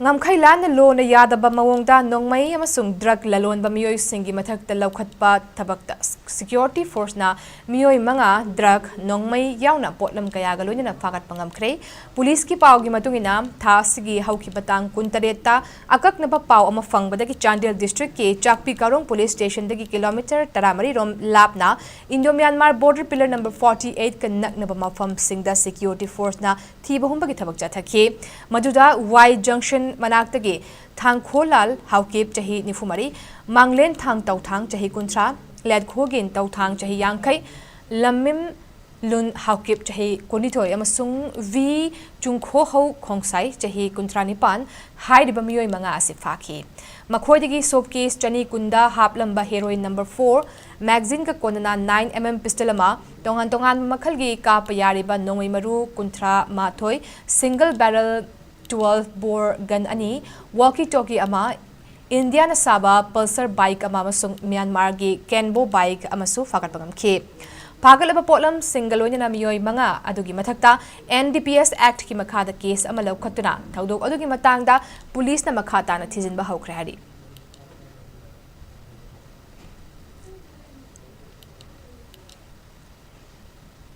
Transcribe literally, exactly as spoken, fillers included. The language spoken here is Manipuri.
ꯉꯝꯈꯩ ꯂꯥꯟꯅ ꯂꯣꯅ ꯌꯥꯗꯕ ꯃꯑꯣꯡꯗ ꯅꯣꯡꯃꯩ ꯑꯃꯁꯨꯡ ꯗ꯭ꯔꯒ ꯂꯂꯣꯟꯕ ꯃꯤꯑꯣꯏꯁꯤꯡꯒꯤ ꯃꯊꯛꯇ ꯂꯧꯈꯠꯄ ꯊꯕꯛꯇ ꯁꯤꯀ꯭ꯌꯨꯔꯤꯇꯤ ꯐꯣꯔꯁꯅ ꯃꯤꯑꯣꯏ ꯃꯉꯥ ꯗ꯭ꯔꯒ, ꯅꯣꯡꯃꯩ ꯌꯥꯎꯅ ꯄꯣꯠꯂꯝ ꯀꯌꯥꯒ ꯂꯣꯏꯅꯅ ꯐꯥꯒꯠꯄ ꯉꯝꯈ꯭ꯔꯦ꯫ ꯄꯨꯂꯤꯁꯀꯤ ꯄꯥꯎꯒꯤ ꯃꯇꯨꯡ ꯏꯟꯅ, ꯊꯥ ꯑꯁꯤꯒꯤ ꯍꯧꯈꯤꯕ ꯇꯥꯡ ꯀꯨꯟꯇꯔꯦꯠꯇ ꯑꯀꯛꯅꯕ ꯄꯥꯎ ꯑꯃ ꯐꯪꯕꯗꯒꯤ ꯆꯥꯟꯗꯦꯜ ꯗꯤꯁꯇ꯭ꯔꯤꯛꯀꯤ ꯆꯥꯛꯄꯤ ꯀꯥꯔꯣꯡ ꯄꯨꯂꯤꯁ ꯁ꯭ꯇꯦꯁꯟꯗꯒꯤ ꯀꯤꯂꯣꯃꯤꯇꯔ ꯇꯔꯥꯃꯔꯤ ꯔꯣꯝ ꯂꯥꯞꯅ Indo Myanmar border pillar number forty ꯑꯩꯠꯀ ꯅꯛꯅꯕ ꯃꯐꯝꯁꯤꯡꯗ ꯁꯤꯀ꯭ꯌꯨꯔꯤꯇꯤ ꯐꯣꯔꯁꯅ ꯊꯤꯕ ꯍꯨꯝꯕꯒꯤ ꯊꯕꯛ ꯆꯠꯊꯈꯤ꯫ ꯃꯗꯨꯗ ꯋꯥꯏ ꯖꯪꯁꯟ ꯃꯅꯥꯛꯇꯒꯤ ꯊꯥꯡꯈꯣꯂꯥꯜ ꯍꯥꯎꯀꯤꯞ, ꯆꯍꯤ ꯅꯤꯐꯨ ꯃꯔꯤ, ꯃꯥꯡꯂꯦꯟ ꯊꯥꯡ ꯇꯧꯊꯥꯡ, ꯆꯍꯤ ꯀꯨꯟꯊ꯭ꯔꯥ, ꯂꯦꯠꯈꯣꯒꯤꯟ ꯇꯧꯊꯥꯡ, ꯆꯍꯤ ꯌꯥꯡꯈꯩ, ꯂꯝꯃꯤꯝ ꯂꯨꯟ ꯍꯥꯎꯀꯤꯞ, ꯆꯍꯤ ꯀꯨꯟꯅꯤꯊꯣꯏ, ꯑꯃꯁꯨꯡ ꯚꯤ ꯆꯨꯡꯈꯣꯍꯧ ꯈꯣꯡꯁꯥꯏ, ꯆꯍꯤ ꯀꯨꯟꯊ꯭ꯔꯥ ꯅꯤꯄꯥꯟ ꯍꯥꯏꯔꯤꯕ ꯃꯤꯑꯣꯏ ꯃꯉꯥ ꯑꯁꯤ ꯐꯥꯈꯤ꯫ ꯃꯈꯣꯏꯗꯒꯤ ꯁꯣꯞ ꯀꯦꯁ ꯆꯅꯤ ꯀꯨꯟꯗ ꯍꯥꯞꯂꯝꯕ ꯍꯦꯔꯣꯏꯟ ꯅꯝꯕꯔ ꯐꯣꯔ, ꯃꯦꯒꯖꯤꯟꯒ ꯀꯣꯟꯅꯅ ꯅꯥꯏꯟ ꯑꯦꯝ ꯑꯦꯝ ꯄꯤꯁꯇꯜ ꯑꯃ, ꯇꯣꯉꯥꯟ ꯇꯣꯉꯥꯟꯕ ꯃꯈꯜꯒꯤ ꯀꯥꯞꯄ ꯌꯥꯔꯤꯕ ꯅꯣꯡꯃꯩ ꯃꯔꯨ ꯀꯨꯟꯊ꯭ꯔꯥ ꯃꯥꯊꯣꯏ, ꯁꯤꯡꯒꯜ ꯕꯦꯔꯦꯜ ꯇꯨꯋꯦꯜꯐ ꯕꯣꯔ ꯒꯟ ꯑꯅꯤ, ꯋꯣꯀꯤ ꯇꯣꯀꯤ ꯑꯃ, ꯏꯟꯗꯤꯌꯥꯅ ꯁꯥꯕ ꯄꯜꯁꯔ ꯕꯥꯏꯛ ꯑꯃ ꯑꯃꯁꯨꯡ ꯃ꯭ꯌꯥꯟꯃꯥꯔꯒꯤ ꯀꯦꯟꯕꯣ ꯕꯥꯏꯛ ꯑꯃꯁꯨ ꯐꯥꯒꯠꯄ ꯉꯝꯈꯤ꯫ ꯐꯥꯒꯠꯂꯕ ꯄꯣꯠꯂꯝꯁꯤꯡꯒ ꯂꯣꯏꯅꯅ ꯃꯤꯑꯣꯏ ꯃꯉꯥ ꯑꯗꯨꯒꯤ ꯃꯊꯛꯇ ꯑꯦꯟ ꯗꯤ ꯄꯤ ꯑꯦꯁ ꯑꯦꯛꯇꯀꯤ ꯃꯈꯥꯗ ꯀꯦꯁ ꯑꯃ ꯂꯧꯈꯠꯇꯨꯅ ꯊꯧꯗꯣꯛ ꯑꯗꯨꯒꯤ ꯃꯇꯥꯡꯗ ꯄꯨꯂꯤꯁꯅ ꯃꯈꯥ ꯇꯥꯅ ꯊꯤꯖꯤꯟꯕ ꯍꯧꯈ꯭ꯔꯦ ꯍꯥꯏꯔꯤ꯫